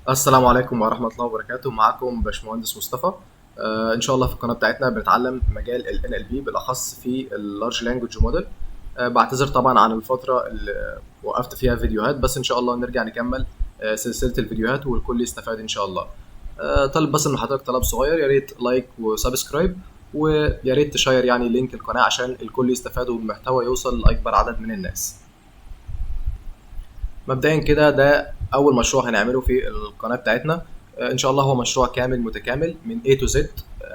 السلام عليكم ورحمة الله وبركاته. معكم باشمهندس مصطفى. إن شاء الله في القناة بتاعتنا بنتعلم مجال ال NLP بالأخص في ال Large Language Model. بعتذر طبعا عن الفترة اللي وقفت فيها فيديوهات، بس إن شاء الله نرجع نكمل سلسلة الفيديوهات والكل يستفاد إن شاء الله. طلب بس من حضرتك طلب صغير، يا ريت like و subscribe، ويا ريت تشير يعني link القناة عشان الكل يستفاد والمحتوى يوصل لأكبر عدد من الناس. مبدئيا كده ده اول مشروع هنعمله في القناة بتاعتنا. ان شاء الله هو مشروع كامل متكامل من A to Z.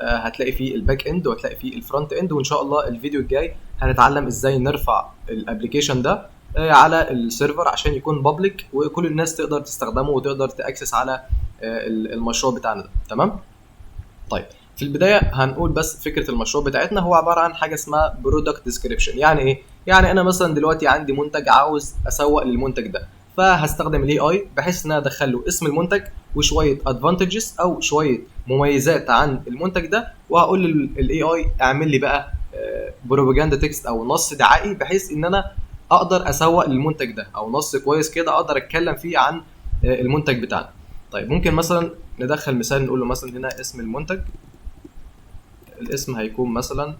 هتلاقي فيه ال back end وهتلاقي فيه ال front end، وان شاء الله الفيديو الجاي هنتعلم ازاي نرفع ال application ده على ال server عشان يكون public وكل الناس تقدر تستخدمه وتقدر ت access على المشروع بتاعنا ده. تمام؟ طيب في البداية هنقول بس فكرة المشروع بتاعتنا هو عبارة عن حاجة اسمها product description. يعني ايه؟ يعني انا مثلا دلوقتي عندي منتج عاوز اسوق للمنتج ده، فهستخدم ال AI بحيث ان انا ادخل له اسم المنتج وشوية advantages او شوية مميزات عن المنتج ده، وهقول لل AI اعمل لي بقى propaganda text او نص دعائي بحيث ان انا اقدر اسوق للمنتج ده، او نص كويس كده اقدر اتكلم فيه عن المنتج بتاعنا. طيب ممكن مثلا ندخل مثال، نقول له مثلا هنا اسم المنتج، الاسم هيكون مثلا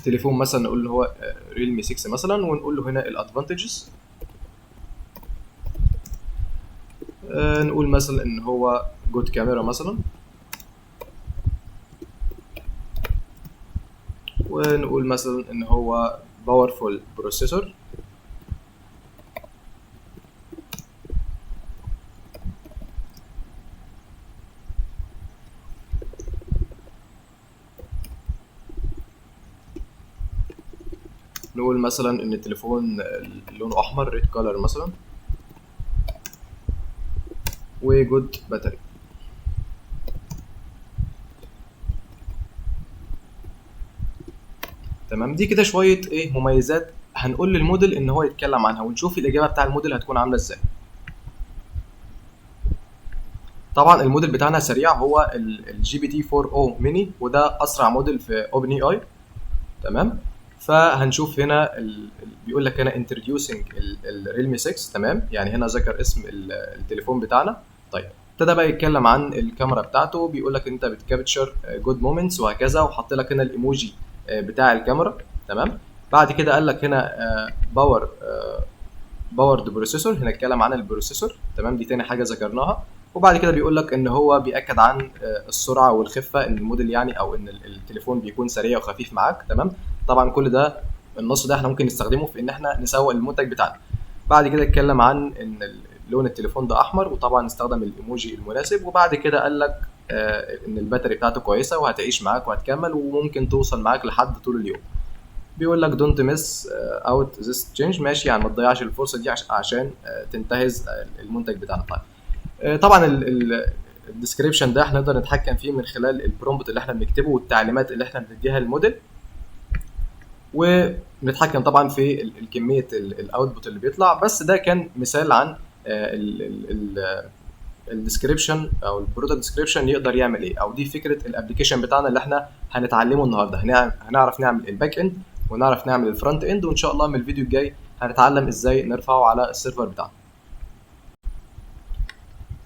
تليفون مثلا، نقول له هو Realme 6 مثلا، ونقول له هنا ال advantages، نقول مثلا ان هو good camera مثلا، ونقول مثلا ان هو powerful processor، نقول مثلا ان التليفون لونه احمر red color مثلا، و good battery. تمام، دي كده شوية ايه مميزات هنقول للموديل ان هو يتكلم عنها، ونشوف الاجابة بتاع الموديل هتكون عامله ازاي. طبعا الموديل بتاعنا سريع، هو ال GPT 4o mini، وده اسرع موديل في OpenAI. تمام، فهنشوف هنا بيقول لك هنا introducing ال Realme 6. تمام، يعني هنا ذكر اسم التليفون بتاعنا. طيب ابتدى بقى يتكلم عن الكاميرا بتاعته، بيقول لك انت بت capture good moments وهكذا، وحط لك هنا الايموجي بتاع الكاميرا. تمام، بعد كده قال لك هنا powered processor، هنا اتكلم عن ال processor. تمام، دي تاني حاجة ذكرناها. وبعد كده بيقول لك ان هو بيأكد عن السرعة والخفه، ان الموديل يعني او ان التليفون بيكون سريع وخفيف معاك. تمام، طبعا كل ده النص ده احنا ممكن نستخدمه في ان احنا نسوق المنتج بتاعنا. بعد كده اتكلم عن ان لون التليفون ده احمر، وطبعا استخدم الايموجي المناسب. وبعد كده قال لك ان ال battery بتاعته كويسة وهتعيش معاك وهتكمل وممكن توصل معاك لحد طول اليوم. بيقول لك don't miss out this chance، ماشي، يعني ما تضيعش الفرصة دي عشان تنتهز المنتج بتاعنا. طيب طبعا ال description ده احنا نقدر نتحكم فيه من خلال ال prompt اللي احنا بنكتبه والتعليمات اللي احنا بنديها للموديل، ونتحكم طبعا في الكمية ال output اللي بيطلع. بس ده كان مثال عن ال description او ال product description يقدر يعمل ايه، او دي فكرة ال application بتاعنا اللي احنا هنتعلمه النهارده. هنعرف نعمل ال back end ونعرف نعمل ال front end، وان شاء الله من الفيديو الجاي هنتعلم ازاي نرفعه على ال server بتاعنا.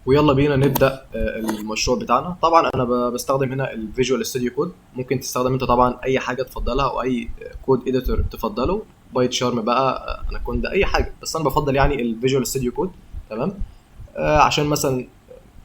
ويلا بينا نبدا المشروع بتاعنا. طبعا انا بستخدم هنا ال Visual Studio Code، ممكن تستخدم انت طبعا اي حاجة تفضلها او اي code editor تفضله، PyCharm بقى، اناكوندا، اي حاجة، بس انا بفضل يعني ال Visual Studio Code. تمام، عشان مثلا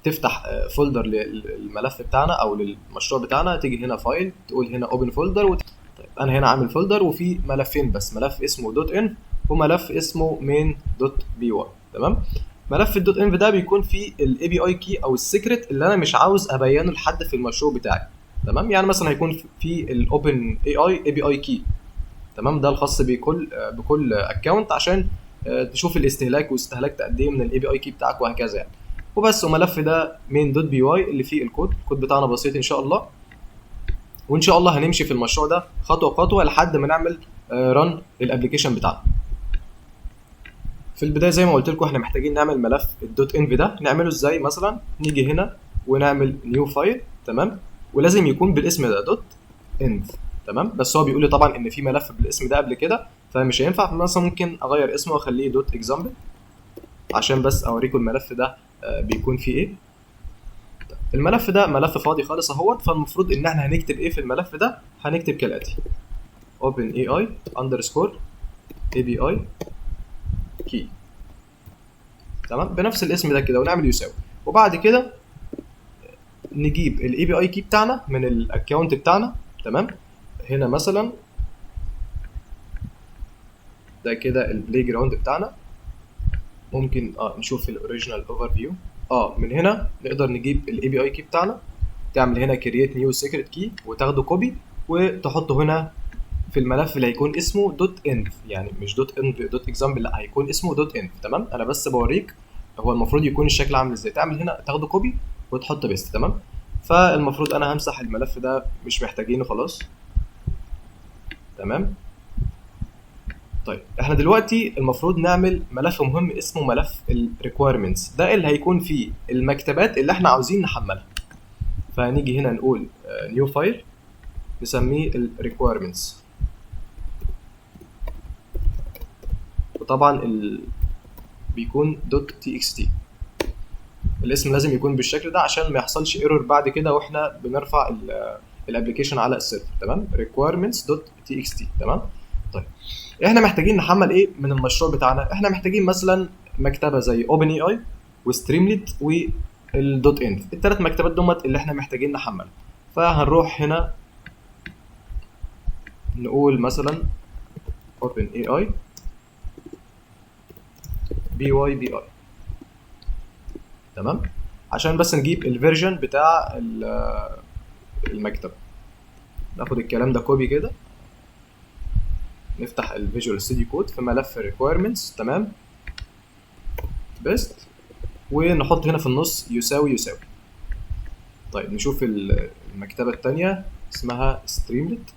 تفتح folder للملف بتاعنا او للمشروع بتاعنا، تيجي هنا file، تقول هنا open folder. طيب انا هنا عامل folder وفي ملفين بس، ملف اسمه dot env وملف اسمه main dot py. تمام، ملف ال dot env ده بيكون فيه ال API key او ال secret اللي انا مش عاوز ابينه لحد في المشروع بتاعي. تمام، يعني مثلا هيكون في ال OpenAI API key. تمام، ده الخاص بكل account عشان تشوف الاستهلاك واستهلكت قد ايه من ال API key بتاعك وهكذا يعني. وبس، وملف ده main dot py اللي فيه الكود، الكود بتاعنا بسيط ان شاء الله، وان شاء الله هنمشي في المشروع ده خطوة خطوة لحد ما نعمل run لل application بتاعنا. في البداية زي ما قلت لكم احنا محتاجين نعمل ملف ال dot env ده. نعمله ازاي؟ مثلا نيجي هنا ونعمل new file. تمام، ولازم يكون بالاسم ده dot env. تمام. بس هو بيقول لي طبعا ان في ملف بالاسم ده قبل كده فمش هينفع، فمثلا ممكن اغير اسمه واخليه dot example. عشان بس اوريكم الملف ده بيكون فيه ايه. الملف ده ملف فاضي خالص اهوت. فالمفروض ان احنا هنكتب ايه في الملف ده؟ هنكتب كالاتي: OpenAI underscore API key، تمام، بنفس الاسم ده كده، ونعمل يساوي. وبعد كده نجيب ال API key بتاعنا من ال account بتاعنا، تمام. هنا مثلا ده كده ال playground بتاعنا، ممكن نشوف ال original overview. من هنا نقدر نجيب ال API key بتاعنا، تعمل هنا create new secret key وتاخده copy وتحطه هنا في الملف اللي هيكون اسمه dot env، يعني مش dot env dot example، لا هيكون اسمه dot env، تمام. انا بس بوريك هو المفروض يكون الشكل عامل ازاي. تعمل هنا تاخده copy وتحط paste، تمام. فالمفروض انا همسح الملف ده، مش محتاجينه خلاص، تمام. طيب احنا دلوقتي المفروض نعمل ملف مهم اسمه ملف ال requirements، ده اللي هيكون فيه المكتبات اللي احنا عاوزين نحملها. فهنيجي هنا نقول new file نسميه ال requirements، وطبعا بيكون dot txt. الاسم لازم يكون بالشكل ده عشان ما يحصلش error بعد كده واحنا بنرفع ال application على ال server، تمام. requirements dot txt، تمام. طيب احنا محتاجين نحمل ايه من المشروع بتاعنا؟ احنا محتاجين مثلا مكتبه زي OpenAI و Streamlit وال dot env، الثلاث مكتبات دول اللي احنا محتاجين نحملها. فهنروح هنا نقول مثلا OpenAI PyPI، تمام، عشان بس نجيب ال version بتاع المكتب. ناخد الكلام ده copy كده، نفتح ال Visual Studio Code في ملف requirements، تمام، paste، ونحط هنا في النص يساوي يساوي. طيب نشوف المكتبة التانية اسمها Streamlit.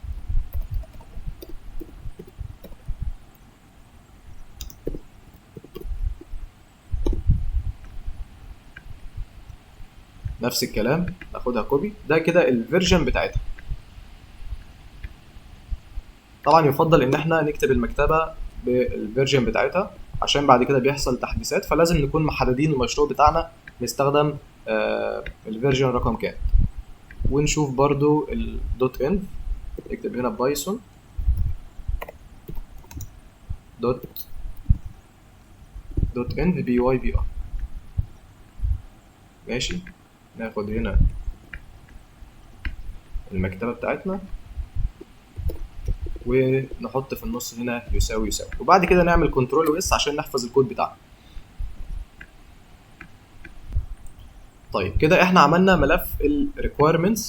نفس الكلام ناخدها copy، ده كده ال version بتاعتها. طبعا يفضل ان احنا نكتب المكتبة بال version بتاعتها عشان بعد كده بيحصل تحديثات، فلازم نكون محددين المشروع بتاعنا نستخدم ال version رقم كام. ونشوف برضو ال dot env، نكتب هنا Python dot dot env PyPI، ماشي. ناخد هنا المكتبة بتاعتنا ونحط في النص هنا يساوي يساوي، وبعد كده نعمل control و S عشان نحفظ الكود بتاعنا. طيب كده احنا عملنا ملف ال requirements،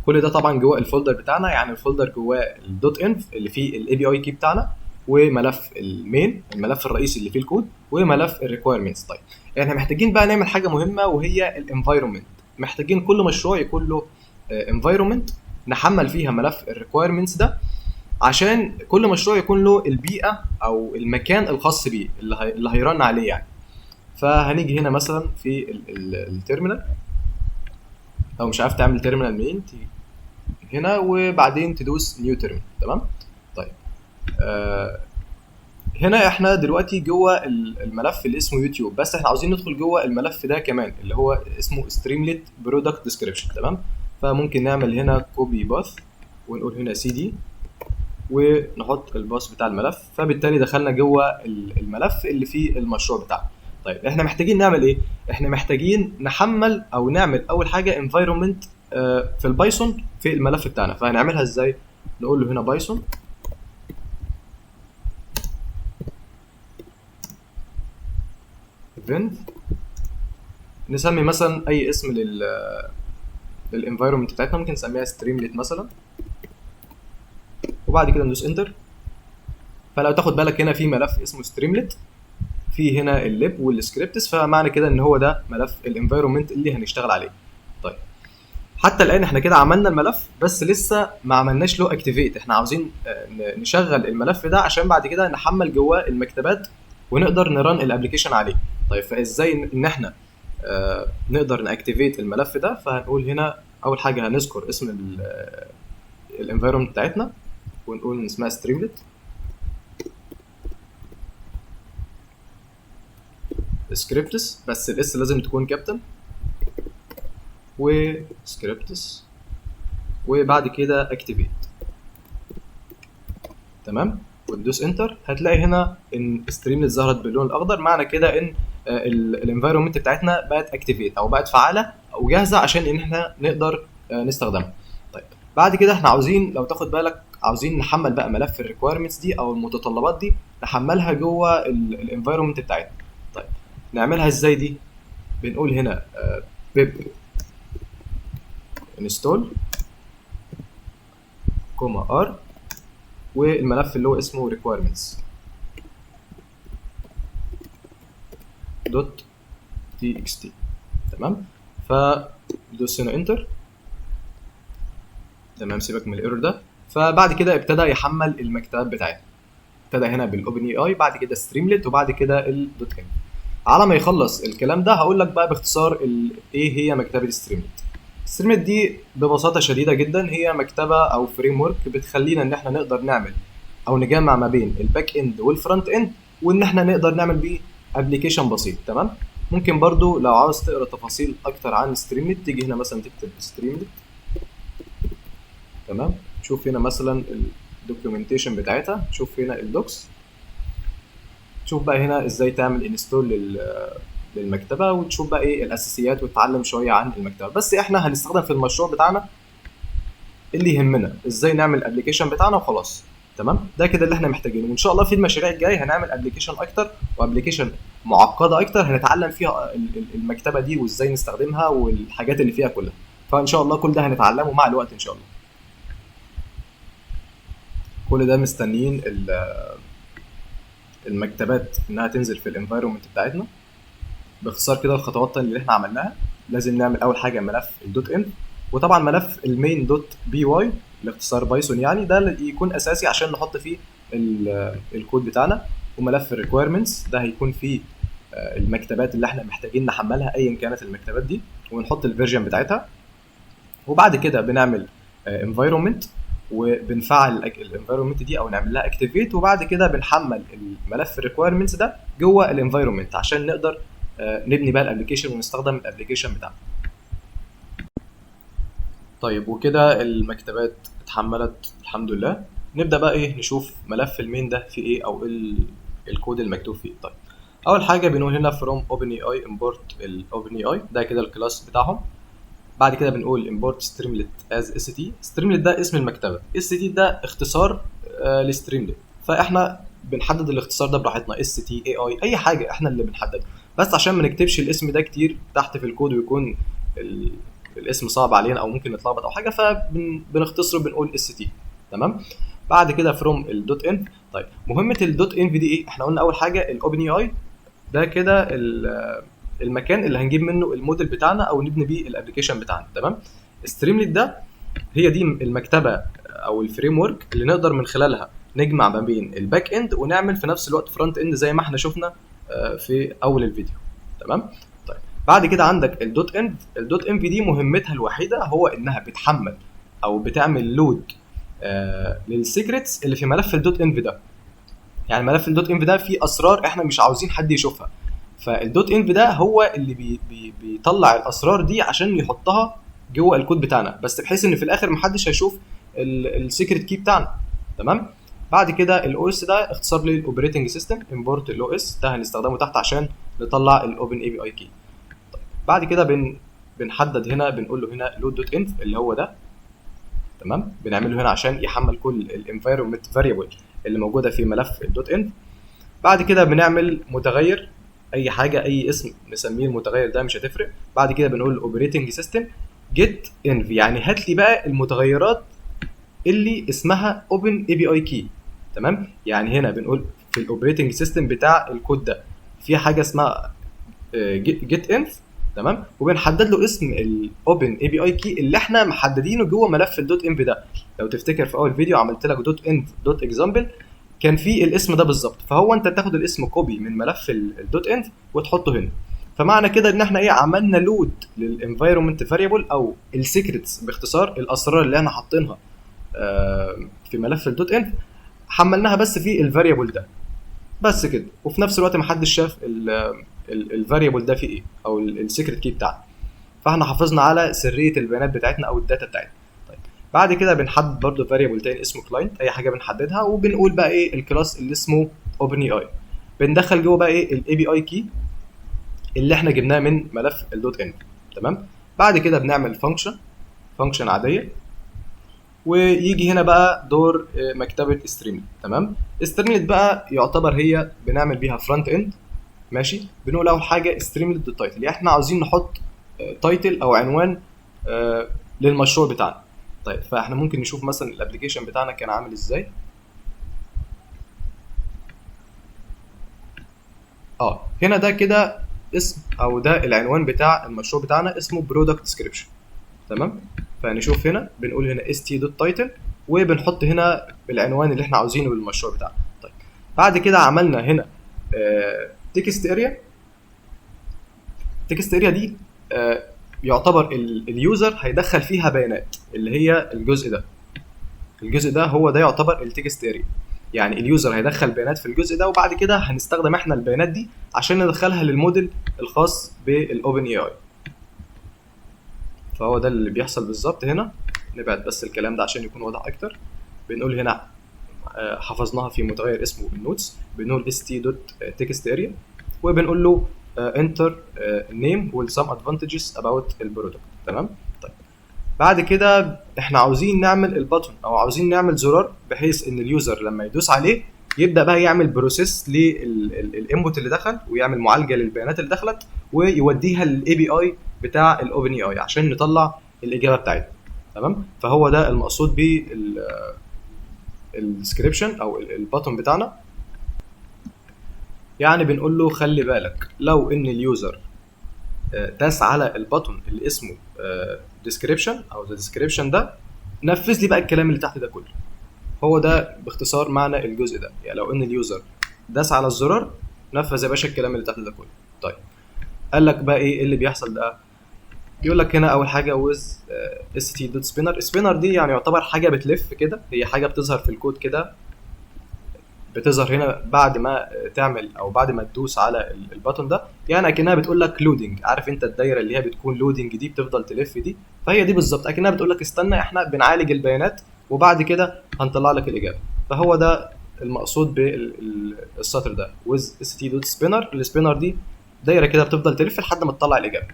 كل ده طبعا جوه ال folder بتاعنا، يعني ال folder جواه ال dot env اللي فيه ال API key بتاعنا، وملف ال main الملف الرئيسي اللي فيه الكود، وملف ال requirements. طيب احنا محتاجين بقى نعمل حاجة مهمة وهي ال environment. محتاجين كل مشروع يكون له environment نحمل فيها ملف ال requirements ده، عشان كل مشروع يكون له البيئة او المكان الخاص بيه اللي هي run عليه يعني. فهنيجي هنا مثلا في ال terminal، لو مش عارف تعمل terminal منين تيجي هنا وبعدين تدوس new terminal، تمام. طيب هنا احنا دلوقتي جوه الملف اللي اسمه يوتيوب، بس احنا عاوزين ندخل جوه الملف ده كمان اللي هو اسمه Streamlit product description، تمام. فممكن نعمل هنا copy path ونقول هنا سي دي ونحط ال path بتاع الملف، فبالتالي دخلنا جوه الملف اللي فيه المشروع بتاعنا. طيب احنا محتاجين نعمل ايه؟ احنا محتاجين نحمل او نعمل اول حاجة environment في ال Python في الملف بتاعنا. فهنعملها ازاي؟ نقول له هنا Python venv، نسمي مثلا اي اسم لل environment بتاعتنا، ممكن نسميها Streamlit مثلا، وبعد كده ندوس enter. فلو تاخد بالك هنا في ملف اسمه Streamlit، في هنا ال lib وال scripts، فمعنى كده ان هو ده ملف ال environment اللي هنشتغل عليه. طيب حتى الان احنا كده عملنا الملف، بس لسه ما عملناش له activate. احنا عاوزين نشغل الملف ده عشان بعد كده نحمل جواه المكتبات ونقدر ن run ال application عليه. طيب فازاي ان احنا نقدر ن activate الملف ده؟ فهنقول هنا اول حاجة هنذكر اسم ال environment بتاعتنا ونقول ان اسمها Streamlit، scripts، بس ال S لازم تكون capital، و scripts، وبعد كده activate. تمام، وتدوس enter. هتلاقي هنا ان Streamlit ظهرت باللون الاخضر، معنى كده ان ال environment بتاعتنا بقت activate او بقت فعاله او جاهزة عشان ان احنا نقدر نستخدمها. طيب بعد كده احنا عاوزين، لو تاخد بالك، عاوزين نحمل بقى ملف ال requirements دي او المتطلبات دي، نحملها جوه ال environment بتاعتنا. طيب نعملها ازاي دي؟ بنقول هنا pip install comma r والملف اللي هو اسمه requirements dot txt. تمام، فدوس هنا enter. تمام، سيبك من ال error ده. فبعد كده ابتدى يحمل المكتبات بتاعتنا، ابتدى هنا بال OpenAI، بعد كده Streamlit، وبعد كده ال dot env. على ما يخلص الكلام ده هقول لك بقى باختصار ايه هي مكتبه Streamlit. Streamlit دي ببساطة شديدة جدا هي مكتبه او framework بتخلينا ان احنا نقدر نعمل او نجمع ما بين ال back end وال front end، وان احنا نقدر نعمل بيه application بسيط. تمام، ممكن برضو لو عاوز تقرا تفاصيل اكتر عن Streamlit تيجي هنا مثلا تكتب Streamlit. تمام، تشوف هنا مثلا ال documentation بتاعتها، تشوف هنا ال docs، تشوف بقى هنا ازاي تعمل install للمكتبه، وتشوف بقى ايه الاساسيات وتتعلم شوية عن المكتبة. بس احنا هنستخدم في المشروع بتاعنا اللي يهمنا ازاي نعمل ال application بتاعنا وخلاص. تمام، ده كده اللي احنا محتاجينه، وان شاء الله في المشاريع الجاية هنعمل application اكتر و application معقدة اكتر هنتعلم فيها المكتبة دي وازاي نستخدمها والحاجات اللي فيها كلها. فان شاء الله كل ده هنتعلمه مع الوقت ان شاء الله. كل ده مستنيين المكتبات انها تنزل في ال environment بتاعتنا. باختصار كده الخطوات اللي احنا عملناها، لازم نعمل اول حاجة ملف ال dot env، وطبعا ملف ال main dot py لاختصار Python، يعني ده اللي يكون اساسي عشان نحط فيه الكود بتاعنا. وملف ال requirements ده هيكون فيه المكتبات اللي احنا محتاجين نحملها ايا كانت المكتبات دي، ونحط ال version بتاعتها. وبعد كده بنعمل environment وبنفعل ال environment دي او نعمل لها activate، وبعد كده بنحمل الملف ال requirements ده جوه ال environment عشان نقدر نبني بقى ال application ونستخدم ال application بتاعنا. طيب وكده المكتبات اتحملت الحمد لله. نبدا بقى ايه، نشوف ملف ال main ده فيه ايه او ايه الكود المكتوب فيه. طيب اول حاجة بنقول هنا from OpenAI import ال OpenAI، ده كده ال class بتاعهم. بعد كده بنقول import streamlit as st. streamlit ده اسم المكتبة، st ده اختصار ل Streamlit، فاحنا بنحدد الاختصار ده براحتنا، st ai اي حاجة احنا اللي بنحدده، بس عشان ما نكتبش الاسم ده كتير تحت في الكود ويكون الاسم صعب علينا او ممكن نتلخبط او حاجة، فبنختصره بنقول st. تمام، بعد كده from ال dot env. طيب مهمة ال dot env دي ايه؟ احنا قلنا اول حاجة ال OpenAI ده كده المكان اللي هنجيب منه الموديل بتاعنا او نبني بيه ال application بتاعنا. تمام، Streamlit ده هي دي المكتبة او ال framework اللي نقدر من خلالها نجمع ما بين ال back end ونعمل في نفس الوقت front end زي ما احنا شفنا في اول الفيديو. تمام، طيب بعد كده عندك ال dot env. ال dot env دي مهمتها الوحيدة هو انها بتحمل او بتعمل load لل secrets اللي في ملف ال dot env ده. يعني ملف ال dot env ده فيه اسرار احنا مش عاوزين حد يشوفها، فال dot env ده هو اللي بي بي بيطلع الاسرار دي عشان يحطها جوه الكود بتاعنا، بس بحيث ان في الاخر محدش هيشوف ال secret key بتاعنا. تمام، بعد كده ال OS ده اختصار لل operating system، import ال OS ده هنستخدمه تحت عشان نطلع ال OpenAPI key. طيب بعد كده بنحدد هنا، بنقول له هنا load dot env اللي هو ده. تمام، بنعمله هنا عشان يحمل كل ال environment variable اللي موجودة في ملف ال dot env. بعد كده بنعمل متغير، اي حاجة اي اسم نسميه المتغير ده مش هتفرق. بعد كده بنقول operating system get env، يعني هات لي بقى المتغيرات اللي اسمها OpenAPI key. تمام، يعني هنا بنقول في ال operating system بتاع الكود ده في حاجة اسمها get env. تمام، وبنحدد له اسم ال OpenAPI key اللي احنا محددينه جوه ملف ال dot env ده. لو تفتكر في اول فيديو عملت لك dot env dot example كان في الاسم ده بالظبط، فهو انت تاخد الاسم copy من ملف ال dot env وتحطه هنا. فمعنى كده ان احنا ايه، عملنا load لل environment variable او ال secrets باختصار، الاسرار اللي احنا حاطينها في ملف ال dot env حملناها بس في ال variable ده بس كده، وفي نفس الوقت محدش شاف ال variable ده فيه ايه، او ال secret key بتاعنا. فاحنا حافظنا على سرية البيانات بتاعتنا او ال data بتاعتنا. طيب بعد كده بنحدد برضو variable تاني اسمه client، اي حاجة بنحددها، وبنقول بقى ايه ال class اللي اسمه OpenAI. بندخل جوه بقى ايه ال API key اللي احنا جبناه من ملف ال dot env. تمام. بعد كده بنعمل function عادية، ويجي هنا بقى دور مكتبه Streamlit. تمام. Streamlit بقى يعتبر هي بنعمل بيها front end. ماشي. بنقول اول حاجة Streamlit dot title، يعني احنا عاوزين نحط title او عنوان للمشروع بتاعنا. طيب فاحنا ممكن نشوف مثلا ال application بتاعنا كان عامل ازاي. هنا ده كده اسم او ده العنوان بتاع المشروع بتاعنا، اسمه product description. تمام. فنشوف هنا بنقول هنا st.title، وبنحط هنا العنوان اللي احنا عاوزينه للمشروع بتاعنا. طيب بعد كده عملنا هنا text area. text area دي يعتبر ال user هيدخل فيها بيانات، اللي هي الجزء ده. الجزء ده هو ده يعتبر ال text area، يعني ال user هيدخل بيانات في الجزء ده، وبعد كده هنستخدم احنا البيانات دي عشان ندخلها للموديل الخاص بال OpenAI. فهو ده اللي بيحصل بالظبط. هنا نبعد بس الكلام ده عشان يكون واضح اكتر. بنقول هنا حفظناها في متغير اسمه ال notes، بنقول st.textarea، وبنقول له enter name with some advantages about ال product. تمام. طيب بعد كده احنا عاوزين نعمل ال button، او عاوزين نعمل زرار بحيث ان ال user لما يدوس عليه يبدا بقى يعمل process لل input اللي دخل، ويعمل معالجة للبيانات اللي دخلت، ويوديها لل API بتاع ال OpenAI عشان نطلع الاجابة بتاعتنا. تمام. فهو ده المقصود بال description او ال button بتاعنا. يعني بنقول له خلي بالك لو ان ال user داس على ال button اللي اسمه description او the description ده، نفذ لي بقى الكلام اللي تحت ده كله. هو ده باختصار معنى الجزء ده، يعني لو ان ال user داس على الزرار نفذ يا باشا الكلام اللي تحت ده كله. طيب قال لك بقى ايه اللي بيحصل ده؟ يقول لك هنا اول حاجة with st.spinner. spinner دي يعني يعتبر حاجة بتلف كده، هي حاجة بتظهر في الكود كده، بتظهر هنا بعد ما تعمل او بعد ما تدوس على ال button ده، يعني اكنها بتقول لك loading. عارف انت الدايرة اللي هي بتكون loading دي بتفضل تلف دي، فهي دي بالظبط اكنها بتقول لك استنى احنا بنعالج البيانات وبعد كده هنطلع لك الاجابة. فهو ده المقصود بالسطر ده with st.spinner. ال spinner دي دايرة كده بتفضل تلف لحد ما تطلع الاجابة.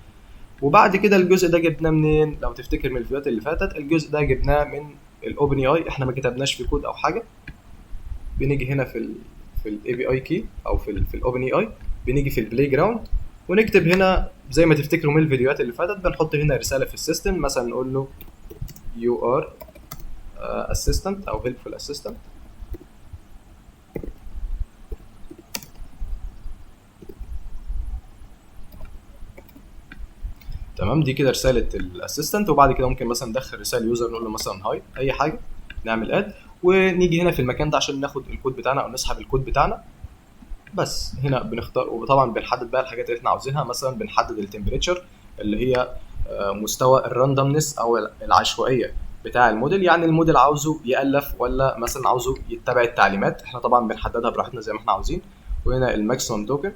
وبعد كده الجزء ده جبناه منين؟ لو تفتكر من الفيديوهات اللي فاتت الجزء ده جبناه من ال OpenAI، احنا ما كتبناش في كود او حاجة. بنيجي هنا في ال API key او في ال OpenAI، بنيجي في ال playground ونكتب هنا زي ما تفتكروا من الفيديوهات اللي فاتت، بنحط هنا رسالة في ال system، مثلا نقول له you are assistant او helpful assistant. تمام، دي كده رسالة ال assistant. وبعد كده ممكن مثلا ندخل رسالة user نقول له مثلا hi اي حاجة، نعمل add، ونيجي هنا في المكان ده عشان ناخد الكود بتاعنا او نسحب الكود بتاعنا. بس هنا بنختار، وطبعا بنحدد بقى الحاجات اللي احنا عاوزينها، مثلا بنحدد ال temperature اللي هي مستوى ال randomness او العشوائية بتاع الموديل، يعني الموديل عاوزه يالف ولا مثلا عاوزه يتبع التعليمات، احنا طبعا بنحددها براحتنا زي ما احنا عاوزين. وهنا ال maximum token،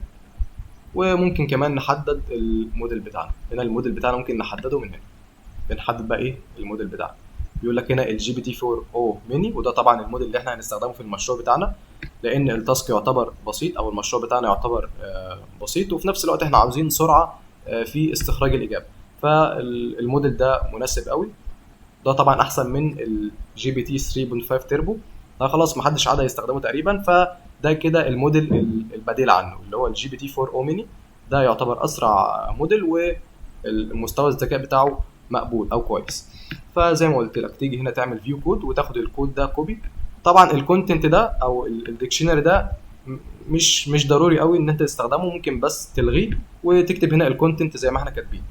وممكن كمان نحدد الموديل بتاعنا. هنا الموديل بتاعنا ممكن نحدده من هنا، بنحدد بقى ايه الموديل بتاعنا. بيقول لك هنا ال GPT 4o mini، وده طبعا الموديل اللي احنا هنستخدمه في المشروع بتاعنا، لان ال task يعتبر بسيط او المشروع بتاعنا يعتبر بسيط، وفي نفس الوقت احنا عاوزين سرعة في استخراج الاجابة، فالموديل ده مناسب قوي. ده طبعا احسن من ال GPT 3.5 تيربو، ده خلاص محدش عاد يستخدمه تقريبا، فده كده الموديل البديل عنه اللي هو ال GPT 4o mini. ده يعتبر اسرع موديل والمستوى الذكاء بتاعه مقبول او كويس. فزي ما قلت لك تيجي هنا تعمل view code وتاخد الكود ده copy. طبعا ال content ده او ال dictionary ده مش ضروري قوي ان انت تستخدمه، ممكن بس تلغيه وتكتب هنا ال content زي ما احنا كاتبين،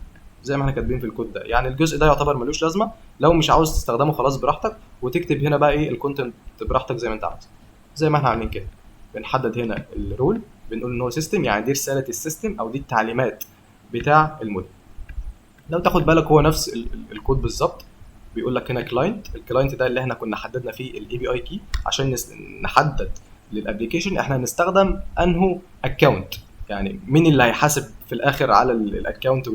زي ما احنا كاتبين في الكود ده. يعني الجزء ده يعتبر ملوش لازمه، لو مش عاوز تستخدمه خلاص براحتك، وتكتب هنا بقى ايه ال content براحتك زي ما انت عاوز. زي ما احنا عاملين كده بنحدد هنا ال role، بنقول ان هو system، يعني دي رسالة ال system او دي التعليمات بتاع الموديل. لو تاخد بالك هو نفس الكود بالظبط. بيقول لك هنا client، ال client ده اللي احنا كنا حددنا فيه ال API key عشان نحدد لل application احنا هنستخدم انه account يعني مين اللي هيحاسب في الاخر على ال account،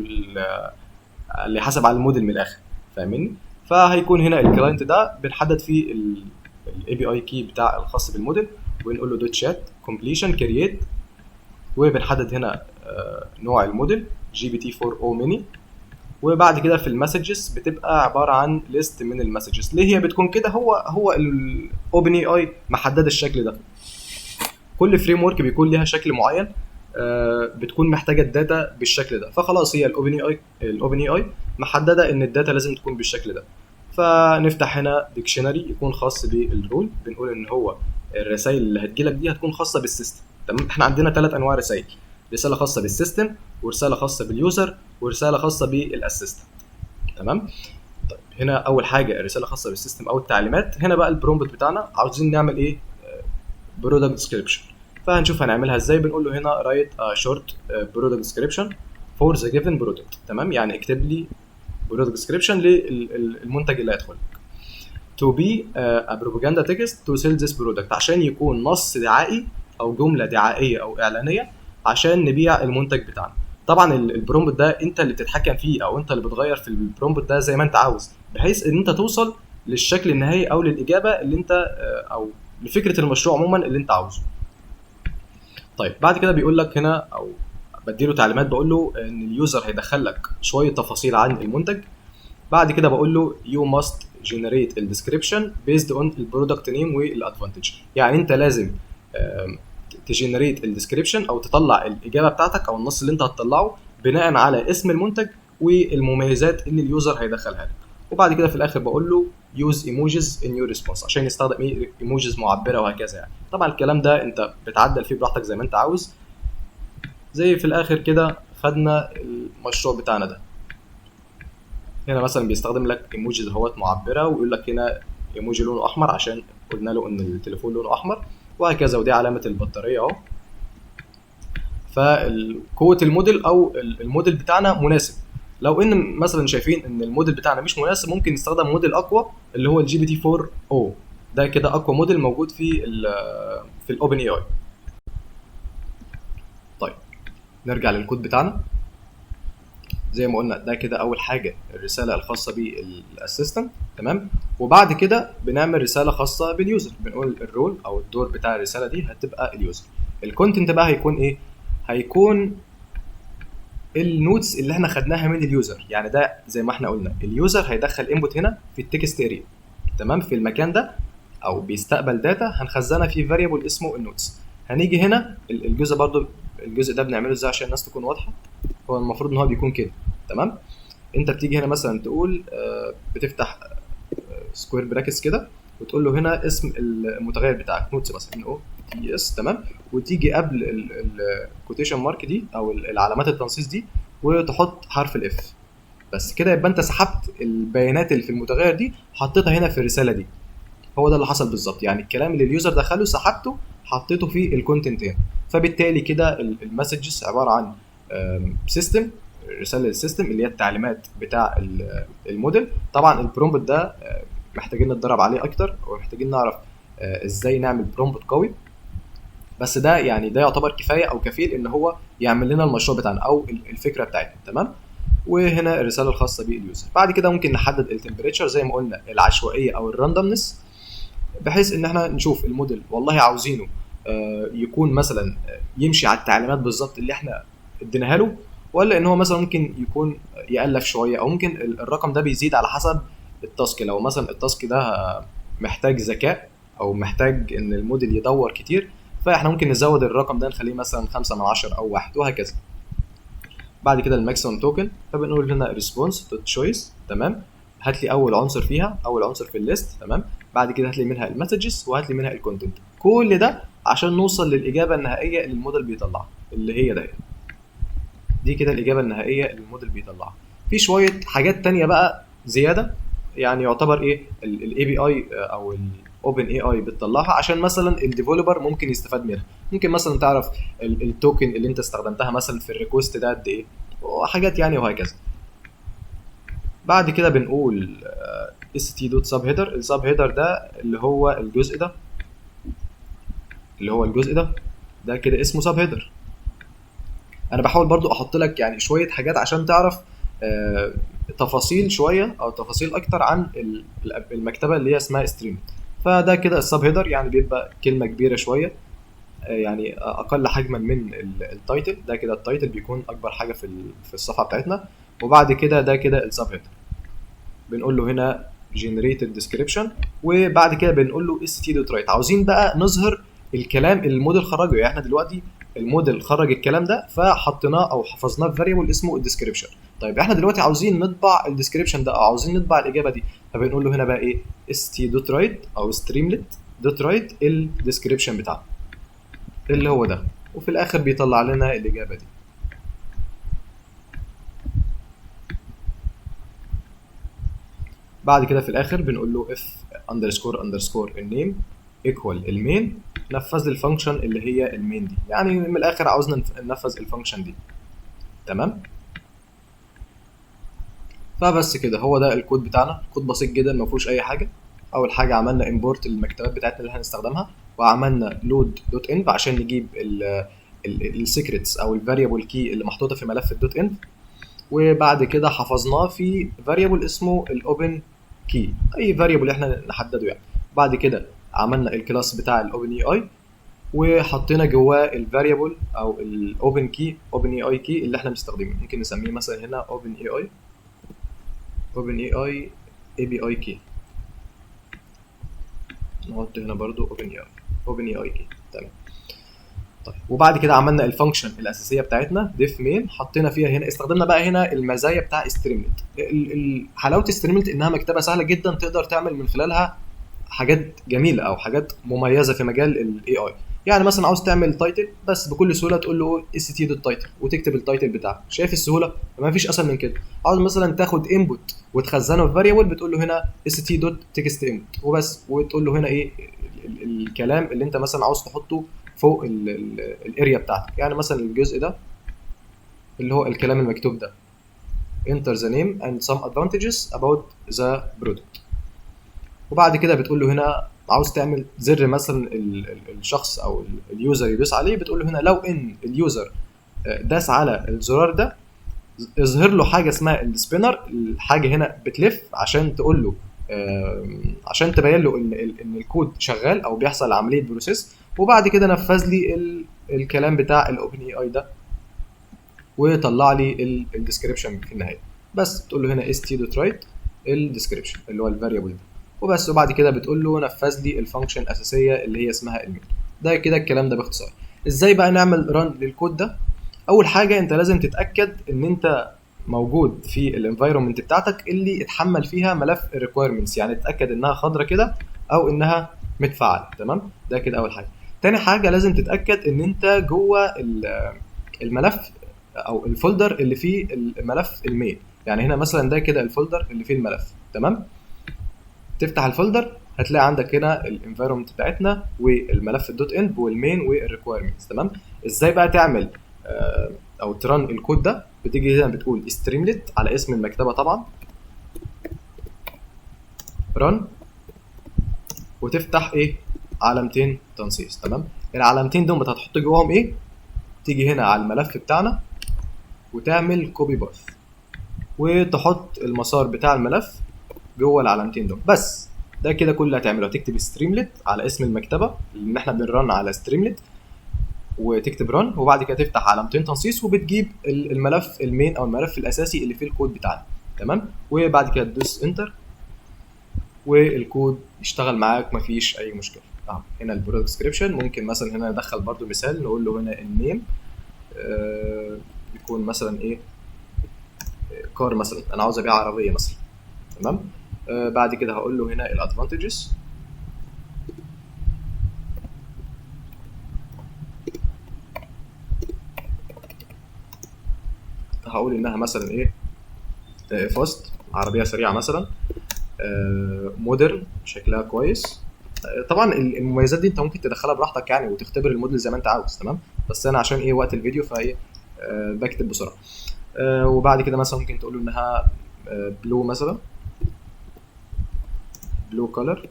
اللي يحاسب على الموديل من الاخر، فاهمني؟ فهيكون هنا ال client ده بنحدد فيه ال API key بتاع الخاص بالموديل، ونقول له dot chat completion create، وبنحدد هنا نوع الموديل GPT 4o mini. وبعد كده في ال messages بتبقى عبارة عن list من ال messages. ليه هي بتكون كده؟ هو ال OpenAI محدد الشكل ده. كل framework بيكون ليها شكل معين، بتكون محتاجه ال data بالشكل ده، فخلاص هي ال OpenAI محددة ان ال data لازم تكون بالشكل ده. فنفتح هنا dictionary يكون خاص بال role، بنقول ان هو الرسائل اللي هتجيلك دي هتكون خاصة بال system. تمام، احنا عندنا 3 انواع رسائل: رسالة خاصة بال system، ورسالة خاصة بال user، ورسالة خاصة بال assistant. تمام. طيب هنا اول حاجة الرسالة خاصة بال system او التعليمات. هنا بقى ال prompt بتاعنا عاوزين نعمل ايه؟ product description. فهنشوف هنعملها ازاي. بنقول له هنا write short product description for the given product. تمام، يعني اكتب لي product description للمنتج اللي هيدخل لك. to be a propaganda text to sell this product، عشان يكون نص دعائي او جملة دعائيه او اعلانية عشان نبيع المنتج بتاعنا. طبعا ال prompt ده انت اللي بتتحكم فيه، او انت اللي بتغير في ال prompt ده زي ما انت عاوز، بحيث ان انت توصل للشكل النهائي او للاجابة اللي انت او لفكرة المشروع عموما اللي انت عاوزه. طيب بعد كده بيقول لك هنا، او بديله تعليمات، بقول له ان ال user هيدخل لك شوية تفاصيل عن المنتج. بعد كده بقول له you must generate ال description based on ال product name وال advantage. يعني انت لازم ت generate ال description او تطلع الاجابة بتاعتك او النص اللي انت هتطلعه بناء على اسم المنتج والمميزات اللي ال user هيدخلها لك. وبعد كده في الاخر بقول له use emojis in your response، عشان يستخدم ايه؟ emojis معبرة وهكذا. يعني طبعا الكلام ده انت بتعدل فيه براحتك زي ما انت عاوز. زي في الاخر كده خدنا المشروع بتاعنا ده. هنا مثلا بيستخدم لك emojis اهوت معبرة، ويقول لك هنا ايموجي لونه احمر عشان قلنا له ان التليفون لونه احمر وهكذا، ودي علامة البطارية اهو. فقوه الموديل او الموديل بتاعنا مناسب. لو ان مثلا شايفين ان الموديل بتاعنا مش مناسب، ممكن نستخدم موديل اقوى اللي هو ال GPT 4o. ده كده اقوى موديل موجود في ال OpenAI. طيب نرجع للكود بتاعنا. زي ما قلنا ده كده اول حاجة الرسالة الخاصة بال assistant. تمام، وبعد كده بنعمل رسالة خاصة بال user، بنقول ال role او الدور بتاع الرسالة دي هتبقى ال user. ال content بقى هيكون ايه؟ هيكون ال notes اللي احنا خدناها من ال user. يعني ده زي ما احنا قلنا ال user هيدخل input هنا في ال text area، تمام، في المكان ده، او بيستقبل data هنخزنها في variable اسمه ال notes. هنيجي هنا الجزء برضو، الجزء ده بنعمله ازاي عشان الناس تكون واضحة؟ هو المفروض ان هو بيكون كده. تمام، انت بتيجي هنا مثلا تقول بتفتح square brackets كده وتقول له هنا اسم المتغير بتاعك notes مثلا، N O T S. تمام، وتيجي قبل ال quotation mark دي او العلامات التنصيص دي وتحط حرف ال F بس كده، يبقى انت سحبت البيانات اللي في المتغير دي حطيتها هنا في الرسالة دي. هو ده اللي حصل بالظبط، يعني الكلام اللي ال user دخله سحبته حطيته في ال content هنا. فبالتالي كده ال messages عبارة عن system، رسالة لل system اللي هي التعليمات بتاع الموديل. طبعا ال prompt ده محتاجين نتدرب عليه اكتر، ومحتاجين نعرف ازاي نعمل prompt قوي، بس ده يعني ده يعتبر كفاية او كفيل ان هو يعمل لنا المشروع بتاعنا او الفكرة بتاعتنا. تمام، وهنا الرسالة الخاصة بال user. بعد كده ممكن نحدد ال temperature زي ما قلنا، العشوائية او ال randomness، بحيث ان احنا نشوف الموديل والله عاوزينه يكون مثلا يمشي على التعليمات بالظبط اللي احنا اديناها له، ولا ان هو مثلا ممكن يكون يألف شويه، او ممكن الرقم ده بيزيد على حسب ال task. لو مثلا ال task ده محتاج ذكاء او محتاج ان الموديل يدور كتير، فاحنا ممكن نزود الرقم ده نخليه مثلا 5 من 10 او 1 وهكذا. بعد كده ال maximum token، فبنقول هنا response dot choice. تمام، هات لي اول عنصر فيها، اول عنصر في ال list. تمام، بعد كده هات لي منها ال messages وهات لي منها ال content. كل ده عشان نوصل للاجابة النهائية اللي الموديل بيطلعها، اللي هي ده. دي كده الاجابة النهائية اللي الموديل بيطلعها. في شوية حاجات تانية بقى زيادة، يعني يعتبر ايه ال API او ال OpenAI بتطلعها عشان مثلا ال developer ممكن يستفاد منها. ممكن مثلا تعرف ال token اللي انت استخدمتها مثلا في ال request ده قد ايه، وحاجات يعني وهكذا. بعد كده بنقول st dot sub header. ال sub header ده اللي هو الجزء ده، اللي هو الجزء ده، ده كده اسمه sub header. انا بحاول برضو احط لك يعني شوية حاجات عشان تعرف تفاصيل شوية او تفاصيل اكتر عن المكتبة اللي هي اسمها Streamlit. فده كده ال sub header، يعني بيبقى كلمة كبيرة شوية، يعني اقل حجما من ال title. ده كده ال title بيكون اكبر حاجة في الصفحة بتاعتنا. وبعد كده ده كده ال sub header، بنقول له هنا generated description، وبعد كده بنقول له st.write. عاوزين بقى نظهر الكلام اللي الموديل خرجه، يعني احنا دلوقتي الموديل خرج الكلام ده فحطيناه او حفظناه في variable اسمه ال description. طيب احنا دلوقتي عاوزين نطبع ال description ده او عاوزين نطبع الاجابة دي، فبنقول له هنا بقى ايه st.write او streamlit.write ال description بتاعنا اللي هو ده، وفي الاخر بيطلع لنا الاجابة دي. بعد كده في الاخر بنقول له if underscore underscore ال name equal ال main، نفذ لي ال function اللي هي ال main دي، يعني من الاخر عاوزنا ننفذ ال function دي. تمام، فبس كده هو ده الكود بتاعنا. كود بسيط جدا ما فيهوش اي حاجة. اول حاجة عملنا import للمكتبات بتاعتنا اللي احنا هنستخدمها، وعملنا load dot env عشان نجيب ال secrets او ال variable key اللي محطوطة في ملف ال dot env، وبعد كده حفظناه في variable اسمه ال open key، اي variable احنا نحدده يعني. بعد كده عملنا ال class بتاع ال OpenAI وحطينا جواه ال variable او ال open key، OpenAI key اللي احنا مستخدمينه، ممكن نسميه مثلا هنا اوبن اي اي، اوبن اي اي اي بي اي كي، نحط هنا برضو اوبن اي اي، اوبن اي اي كي. تمام. طيب وبعد كده عملنا ال function الاساسية بتاعتنا def main، حطينا فيها هنا، استخدمنا بقى هنا المزايا بتاع Streamlit. حلاوة Streamlit انها مكتبه سهلة جدا تقدر تعمل من خلالها حاجات جميلة او حاجات مميزة في مجال ال AI. يعني مثلا عاوز تعمل title، بس بكل سهولة تقول له st.title وتكتب ال title بتاعك. شايف السهولة؟ ما فيش اسهل من كده. عاوز مثلا تاخد input وتخزنه في variable، بتقول له هنا st.text input وبس، وتقول له هنا ايه الكلام اللي انت مثلا عاوز تحطه فوق ال area بتاعتك. يعني مثلا الجزء ده اللي هو الكلام المكتوب ده، enter the name and some advantages about the product. وبعد كده بتقول له هنا عاوز تعمل زر مثلا الشخص او ال user يدوس عليه، بتقول له هنا لو ان ال user داس على الزرار ده اظهر له حاجة اسمها ال spinner. الحاجة هنا بتلف عشان تقول له، عشان تبين له ان الكود شغال او بيحصل عملية process. وبعد كده نفذ لي الكلام بتاع ال OpenAI ده وطلع لي ال description في النهاية. بس بتقول له هنا st.write ال description اللي هو ال variable ده وبس. وبعد كده بتقول له نفذ لي ال function الاساسية اللي هي اسمها ال main. ده كده الكلام ده باختصار. ازاي بقى نعمل run للكود ده؟ اول حاجة انت لازم تتاكد ان انت موجود في ال environment بتاعتك اللي اتحمل فيها ملف ال requirements، يعني تتاكد انها خضرة كده او انها متفعله. تمام، ده كده اول حاجة. تاني حاجة لازم تتاكد ان انت جوه الملف او ال folder اللي فيه الملف ال main. يعني هنا مثلا ده كده ال folder اللي فيه الملف. تمام، تفتح ال folder هتلاقي عندك هنا ال environment بتاعتنا والملف ال dot env وال main وال requirements. تمام، ازاي بقى تعمل او ت run الكود ده؟ بتيجي هنا بتقول Streamlit على اسم المكتبة طبعا، run، وتفتح ايه؟ علامتين تنصيص. تمام، العلامتين دول هتحط جواهم ايه؟ تيجي هنا على الملف بتاعنا وتعمل copy path وتحط المسار بتاع الملف جوه العلامتين دول. بس ده كده كل اللي هتعمله، هتكتب Streamlit على اسم المكتبة اللي احنا بن run على Streamlit، وتكتب run، وبعد كده تفتح علامتين تنصيص وبتجيب الملف ال main او الملف الاساسي اللي فيه الكود بتاعنا. تمام، وبعد كده تدوس enter والكود يشتغل معاك مفيش اي مشكلة. هنا ال product description، ممكن مثلا هنا ندخل برضو مثال، نقول له هنا ال name يكون مثلا ايه، car مثلا، انا عاوز ابيع عربية مثلا. تمام، بعد كده هقول له هنا ال advantages، هقول انها مثلا ايه، fast، عربية سريعة مثلا، modern، شكلها كويس. طبعا المميزات دي انت ممكن تدخلها براحتك يعني وتختبر الموديل زي ما انت عاوز. تمام، بس انا عشان ايه وقت الفيديو فايه بكتب بسرعة. وبعد كده مثلا ممكن تقول له انها blue مثلا، blue color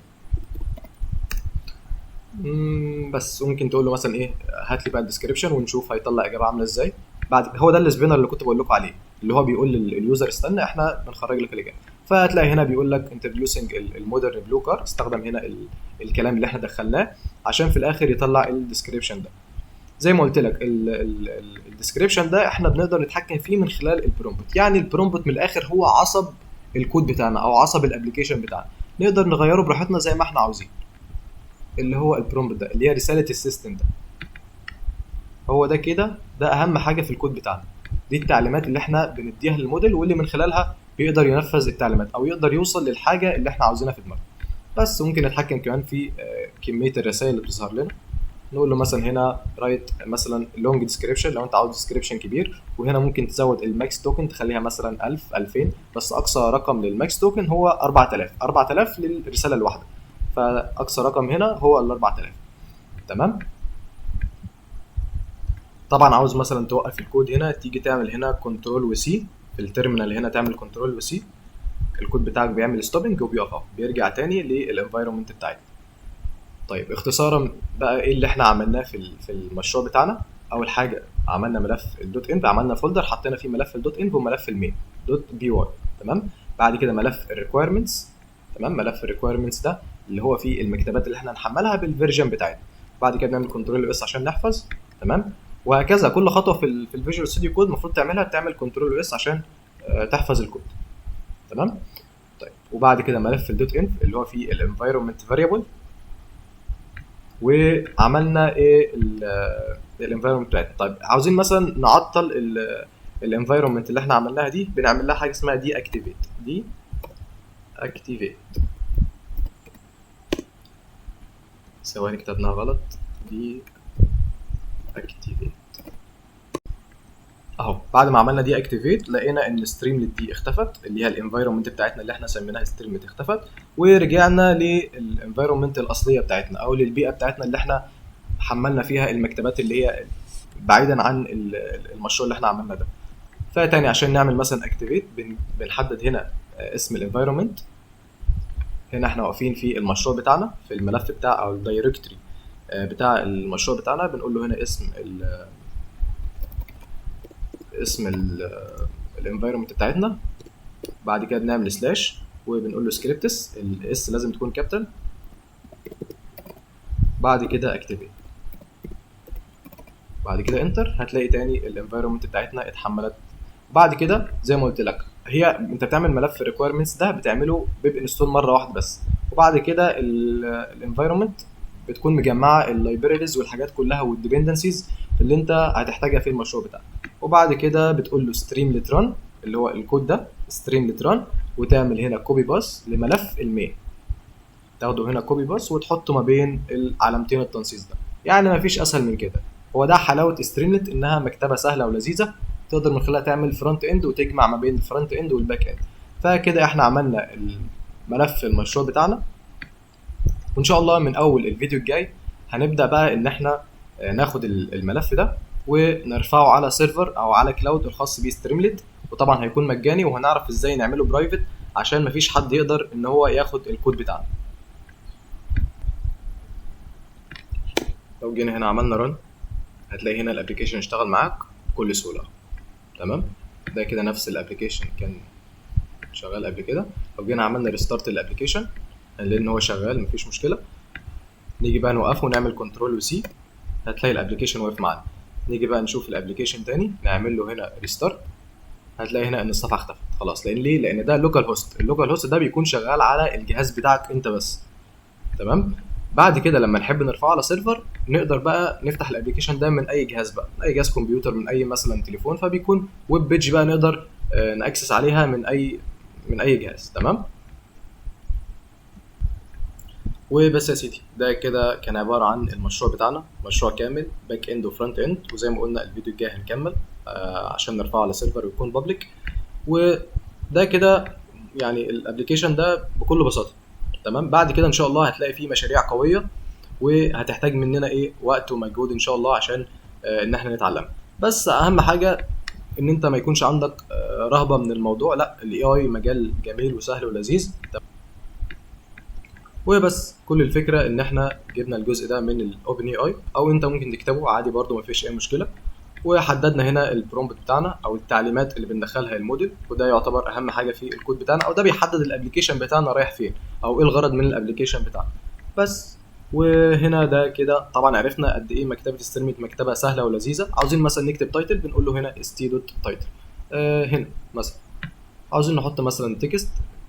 بس. ممكن تقول له مثلا ايه، هات لي بقى ال description ونشوف هيطلع اجابه عامله ازاي. بعد هو ده ال spinner اللي كنت بقول لكم عليه، اللي هو بيقول لل user استنى احنا بنخرج لك الاجابة. فهتلاقي هنا بيقول لك introducing ال modern blue car، استخدم هنا الكلام اللي احنا دخلناه عشان في الاخر يطلع ال description ده. زي ما قلت لك ال description ده احنا بنقدر نتحكم فيه من خلال ال prompt. يعني ال prompt من الاخر هو عصب الكود بتاعنا او عصب ال application بتاعنا، نقدر نغيره براحتنا زي ما احنا عاوزين. اللي هو ال prompt ده اللي هي رسالة ال system ده، هو ده كده، ده اهم حاجة في الكود بتاعنا. دي التعليمات اللي احنا بنديها للموديل واللي من خلالها بيقدر ينفذ التعليمات او يقدر يوصل للحاجة اللي احنا عاوزينها في دماغنا. بس ممكن نتحكم كمان في كمية الرسائل اللي بتظهر لنا. نقول له مثلا هنا write مثلا long description لو انت عاوز description كبير، وهنا ممكن تزود ال max token تخليها مثلا 1000 2000، بس اقصى رقم لل max token هو 4000، 4000 للرسالة الواحدة، فاقصى رقم هنا هو ال 4000. تمام. طبعا عاوز مثلا توقف الكود هنا، تيجي تعمل هنا control و C في ال terminal، هنا تعمل control و C، الكود بتاعك بيعمل stopping وبيقف اهو، بيرجع تاني لل environment بتاعتنا. طيب اختصارا بقى ايه اللي احنا عملناه في المشروع بتاعنا؟ اول حاجة عملنا ملف ال dot env، عملنا folder حطينا فيه ملف ال dot env وملف ال main dot py. تمام. بعد كده ملف ال requirements. تمام. ملف ال requirements ده اللي هو فيه المكتبات اللي احنا هنحملها بال version بتاعتنا. بعد كده بنعمل control S عشان نحفظ. تمام. وهكذا كل خطوة في ال Visual Studio Code المفروض تعملها بتعمل control S عشان تحفظ الكود. تمام. طيب وبعد كده ملف ال dot env اللي هو فيه ال environment variable، وعملنا ايه ال environment بتاعتنا. طيب عاوزين مثلا نعطل ال environment اللي احنا عملناها دي، بنعمل لها حاجة اسمها deactivate. deactivate، ثواني كتبناها غلط، deactivate اهو. بعد ما عملنا deactivate لقينا ان Streamlit دي اختفت، اللي هي ال environment بتاعتنا اللي احنا سميناها Streamlit اختفت، ورجعنا لل environment الاصلية بتاعتنا او للبيئة بتاعتنا اللي احنا حملنا فيها المكتبات اللي هي بعيدا عن المشروع اللي احنا عملناه ده. فتاني عشان نعمل مثلا activate بنحدد هنا اسم ال environment. هنا احنا واقفين في المشروع بتاعنا في الملف بتاع او ال directory بتاع المشروع بتاعنا، بنقول له هنا اسم ال environment بتاعتنا. بعد كده بنعمل slash وبنقول له scripts، ال S لازم تكون capital. بعد كده activate، بعد كده enter، هتلاقي تاني ال environment بتاعتنا اتحملت. بعد كده زي ما قلت لك هي انت بتعمل ملف requirements ده بتعمله pip install مرة واحدة بس، وبعد كده ال environment بتكون مجمعة ال libraries والحاجات كلها وال dependencies اللي انت هتحتاجها في المشروع بتاعك. وبعد كده بتقول له streamlit run اللي هو الكود ده streamlit run، وتعمل هنا copy path لملف ال main، تاخده هنا copy path وتحطه ما بين العلامتين التنصيص ده. يعني ما فيش اسهل من كده. هو ده حلاوة Streamlit، انها مكتبه سهلة ولذيذه تقدر من خلالها تعمل front end وتجمع ما بين ال front end وال back end. فكده احنا عملنا الملف المشروع بتاعنا، وان شاء الله من اول الفيديو الجاي هنبدا بقى ان احنا ناخد الملف ده ونرفعه على server او على cloud الخاص بيه Streamlit، وطبعا هيكون مجاني، وهنعرف ازاي نعمله private عشان مفيش حد يقدر ان هو ياخد الكود بتاعنا. لو جينا هنا عملنا run هتلاقي هنا ال application اشتغل معاك بكل سهولة. تمام، ده كده نفس ال application كان شغال قبل كده. لو جينا عملنا restart لل application هنلاقي ان هو شغال مفيش مشكلة. نيجي بقى نوقفه ونعمل control و C، هتلاقي ال application واقف معانا. نيجي بقى نشوف ال application تاني، نعمل له هنا restart، هتلاقي هنا ان الصفحة اختفت خلاص. لان ليه؟ لان ده local host، ال local host ده بيكون شغال على الجهاز بتاعك انت بس. تمام، بعد كده لما نحب نرفعه على server نقدر بقى نفتح ال application ده من اي جهاز بقى، من اي جهاز كمبيوتر، من اي مثلا تليفون، فبيكون web page بقى نقدر ن access عليها من اي جهاز. تمام، وبس يا سيدي، ده كده كان عبارة عن المشروع بتاعنا، مشروع كامل back end و front end، وزي ما قلنا الفيديو الجاي هنكمل عشان نرفعه على server ويكون public. وده كده يعني ال application ده بكل بساطة. تمام، بعد كده ان شاء الله هتلاقي فيه مشاريع قوية وهتحتاج مننا ايه وقت ومجهود ان شاء الله عشان ان احنا نتعلم. بس اهم حاجة ان انت ما يكونش عندك رهبة من الموضوع، لا ال AI مجال جميل وسهل ولذيذ. وبس كل الفكرة ان احنا جبنا الجزء ده من ال OpenAI، او انت ممكن تكتبه عادي برده مفيش اي مشكلة. وحددنا هنا ال prompt بتاعنا او التعليمات اللي بندخلها الموديل، وده يعتبر اهم حاجة في الكود بتاعنا، او ده بيحدد ال application بتاعنا رايح فين او ايه الغرض من ال application بتاعنا بس. وهنا ده كده طبعا عرفنا قد ايه مكتبه Streamlit مكتبه سهلة ولذيذه. عاوزين مثلا نكتب title، بنقول له هنا st dot title. هنا مثلا عاوزين نحط مثلا text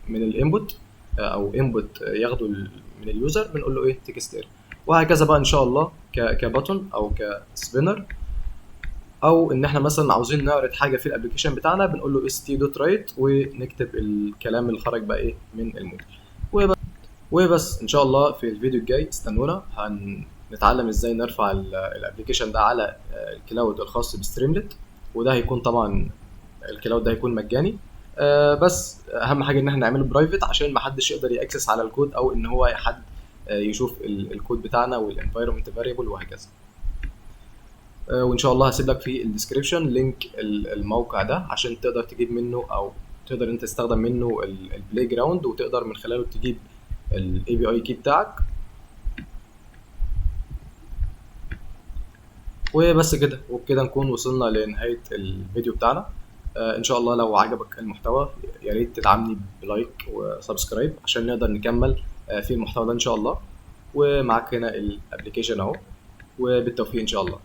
من ال input، او input ياخده من ال user، بنقول له ايه text area، وهكذا بقى ان شاء الله ك button او ك spinner، او ان احنا مثلا عاوزين نعرض حاجة في ال application بتاعنا بنقول له st dot write ونكتب الكلام اللي خرج بقى ايه من الموديل. وبس ان شاء الله في الفيديو الجاي استنونا، هنتعلم ازاي نرفع ال application ده على ال cloud الخاص ب Streamlit، وده هيكون طبعا ال cloud ده هيكون مجاني، بس اهم حاجة ان احنا نعمله private عشان ما حدش يقدر ي access على الكود، او ان هو حد يشوف الكود بتاعنا وال environment variable وهكذا. وان شاء الله هسيب لك في ال description link الموقع ده عشان تقدر تجيب منه، او تقدر انت تستخدم منه ال playground، وتقدر من خلاله تجيب ال API key بتاعك. وبس كده، وبكده نكون وصلنا لنهاية الفيديو بتاعنا. ان شاء الله لو عجبك المحتوى يا ريت تدعمني ب like و subscribe عشان نقدر نكمل في المحتوى ده ان شاء الله. ومعاك هنا ال application اهو، وبالتوفيق ان شاء الله.